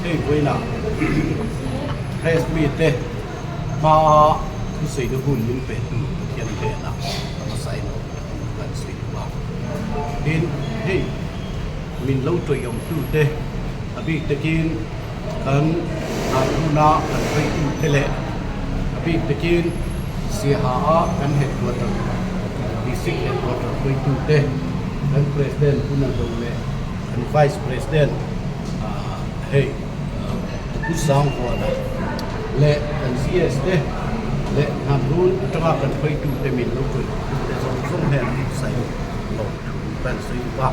Hei vawiinah press mite hmaa thusawitu hun min petu Pathian hnenah ka hmasain kan sawi duh a. Tin, hei min lo tawihawmtute a bik takin kan Hnamruna kan hruaitute leh a bik takin Siaha-a kan headquarter, District headquarter hruaitute, kan President Pu Naldo leh kan Vice President hei Pu Sanghuana leh kan CS te leh Hnamrun atanga kan hruaitute min lo hruaitute zawng zawng hnenah sawi lawmthu kan sawi duh a.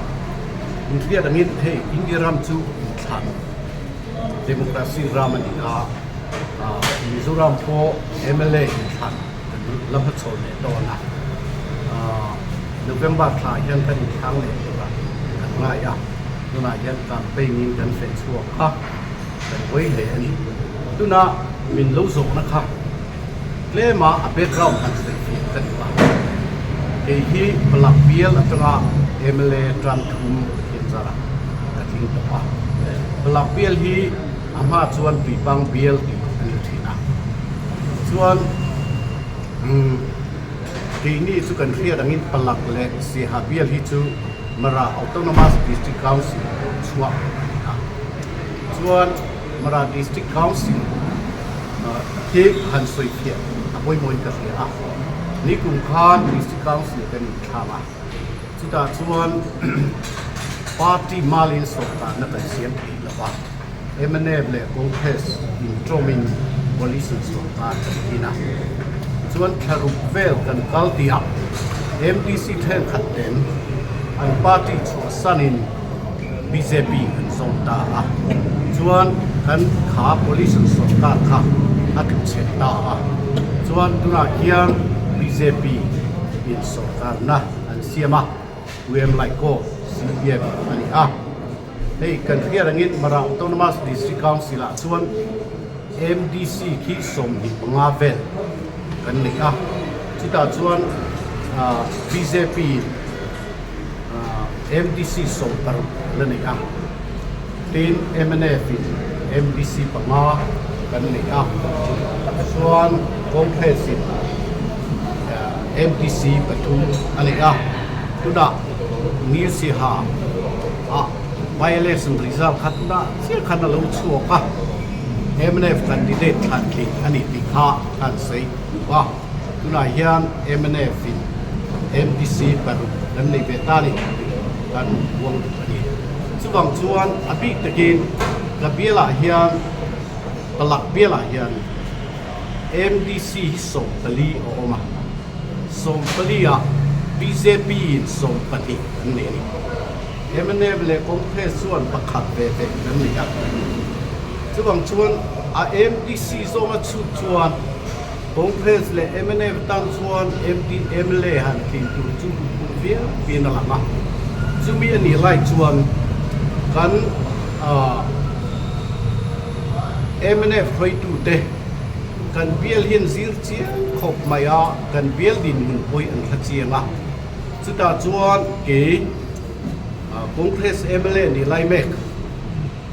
Inhriat angin hei India ram chu inthlan democracy ram a ni a, Mizoram pawh mla inthlan kan la hmachhawn leh dawn a, November thla hian kan inthlang leh tur a kan ngai a, tunah hian campaign in kan feh chhuak a, kan hawi hle a ni. Tuna min lo zawhna kha tlema a background han sawi fiah ka duh a, kei hi Palak bial atanga mla tan thum Pathian zarah ka tling tawh a, Palak bial hi a hma chuan Tuipang bial tih a ni thin a, chuan umm keini chu kan hriat angin Palak leh Siaha bial hi chu Mara Autonomous District Council chhuak a ni a, chuan Mara District Council hi han sawi fiah a pawimawhin ka hria a, nikum khan District Council kan inthlang a, chutah chuan party malin sawrkarna kan siam thei lo va, mnf leh Congress intawmin coalition sawrkar kan din a, chuan thlaruk vel kan kal tihah MDC thenkhat ten an party chhuahsanin, Bjp an zawm ta a, chuan kan kha coalition sorkar kha a tlu chhe ta a, chuan tunah khian bjp in sorkarna an siam a, UM Laiko CM a ni a, hei kan hriat angin Mara Autonomous District Council ah chuan MDC khi 25 vel kan nei a, chutah chuan bjp in. MDC 16 la nei a, tin mnf in MDC panga kan nei a, chuan Congress in MDC pathum a nei a, tunah Nirsiha ah by election result kha tunah chiah khan a lo chhuak a, mnf candidate thlan tling a ni tih kha an sawi duh a. Tunah hian mnf in MDC paruk kan nei ve ta a ni tih kan uang duh a ni. Chuvang chuan a bik takin ka bialah hian Palak bialah hian MDC hi 14 a awm a, 14 ah bjp in 12 an nei a ni. Mnf leh Congress chuan pakhat ve ve kan nei a. Chuvang chuan a MDC zawnga chhut chuan Congress leh mnf tan chuan MP, mla han tling tur chu huphurh viau vian a lang a. Chumi a nih lai chuan kan mnf hruaitute kan bial hian zir chiang khawp mai a, kan bial dinhmun pawh hi an hla chiang a. Chutah chuan kei Congress mla nih lai mek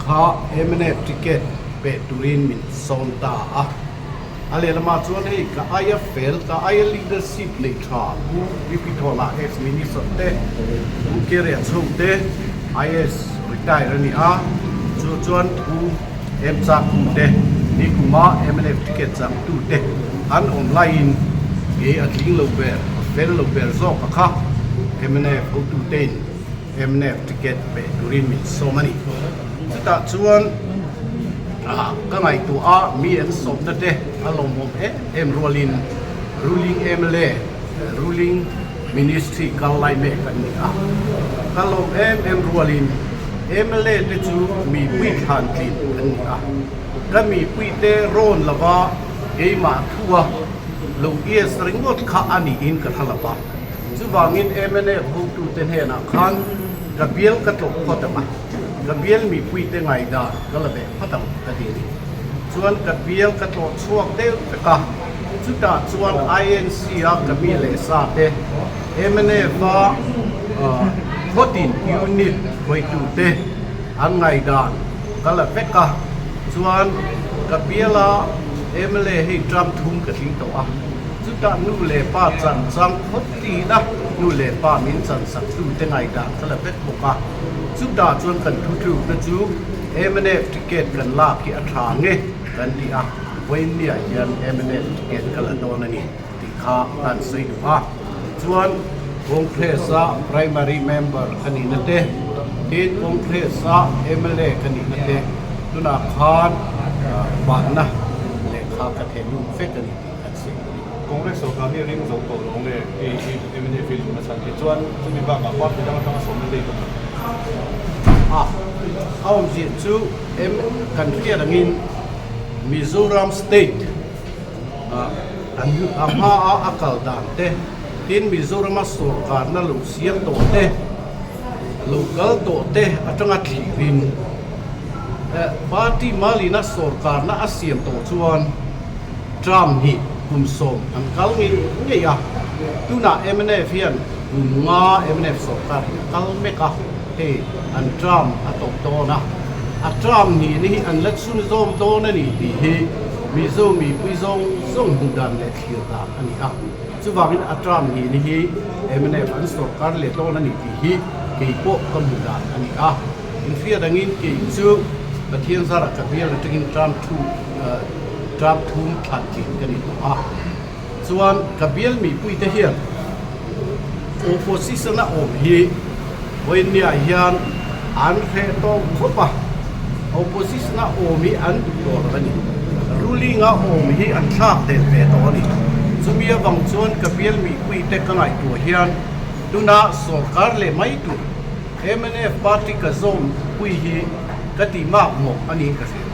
kha mnf ticket pe turin min sawm ta a. A lehlamah chuan hei ka aia fel, ka aia leadership nei tha Pu VP Thawla ex Minister te, Pu Keria Chho te IAS retire a ni a, chu chuan Pu M Chakhu te nikuma mnf ticket changtu te an awm laiin kei a tling lo ber, a fel lo ber zawk a kha mnf hotutein mnf ticket pe turin min sawm a ni. Chutah chuan ka ngaihtuah a, mi an sawmna te a lawmawm em em rualin ruling mla, ruling ministry kal lai mek an ni a. Ka lawm em em rualin mla te chu mipui thlan tlin an ni a. Ka mipui te rawn lova keimah thua lo yes ringawt kha a niin ka hre lova. Chuvangin mnf hotute hnenah khan ka bial ka tlawh phawt ang a, ka bial mipuite ngaihdan ka la ve phawt ang ka ti a ni. Chuan ka bial ka tlawh chhuak deuh vek a, chutah chuan INC a ka mi leh sa te, mnf a khawtin unit hruaitute an ngaihdan ka la vek a. Chuan ka biala mla hei term thum ka tling tawh a, chutah nu leh pa chan chang phawt tiin a nu leh pa min chan sak tu te ngaihdan ka la vek bawk a. Chutah chuan kan thutlukna chu mnf ticket kan lak hi a tha nge kan ti a, vawiinniah hian mnf ticket ka la dawn a ni tih kha kan sawi duh a. Chuan Congress-a primary member ka nihna te, tin Congress-a mla ka nihna te tunah khan banna lehkha ka theh lut vek a ni tih kan sawi a ni. Congress sorkar hi ring zo tawh lo nge hei hi mnf hi luhna chhan hi chuan chumi bakah party dang atanga sawmna te hi ka hmu. A, a awmzia chu M kan hriat angin Mizoram state a hmaa a kal dan te, tin Mizorama sorkarna lo siam tawh te, lo kal tawh te atanga thlirin party malina sorkarna a siam tawh chuan term hi kum sawm an kal ngei ngei a, tunah mnf hian kum nga mnf sorkar hi a kal mek a, hei an term a tawp dawn a, a term nihna hi an la chhunzawm dawn a ni tih hi Mizo mipui zawng zawng hmuh dan leh thlir dan a ni a, chuvangin a term nihna hi mnf an sorkar leh dawn a ni tih hi kei pawh ka hmuh dan a ni a, inhriat angin kei chu Pathian zarah ka bial atangin term thu term thum thlan tling ka ni tawh a, chuan ka bial mipuite hian opposition a awm hi vawiinniah hian an hreh tawh khawp a, opposition a awm hi an duh tawh lo a ni, ruling a awm hi an thlak del ve tawh a ni, chumi avang chuan ka bial mipuite ka ngaihtuah hian tuna sorkar leh mai tur mnf party ka zawm pui hi ka tih mak mawh a niin ka hria.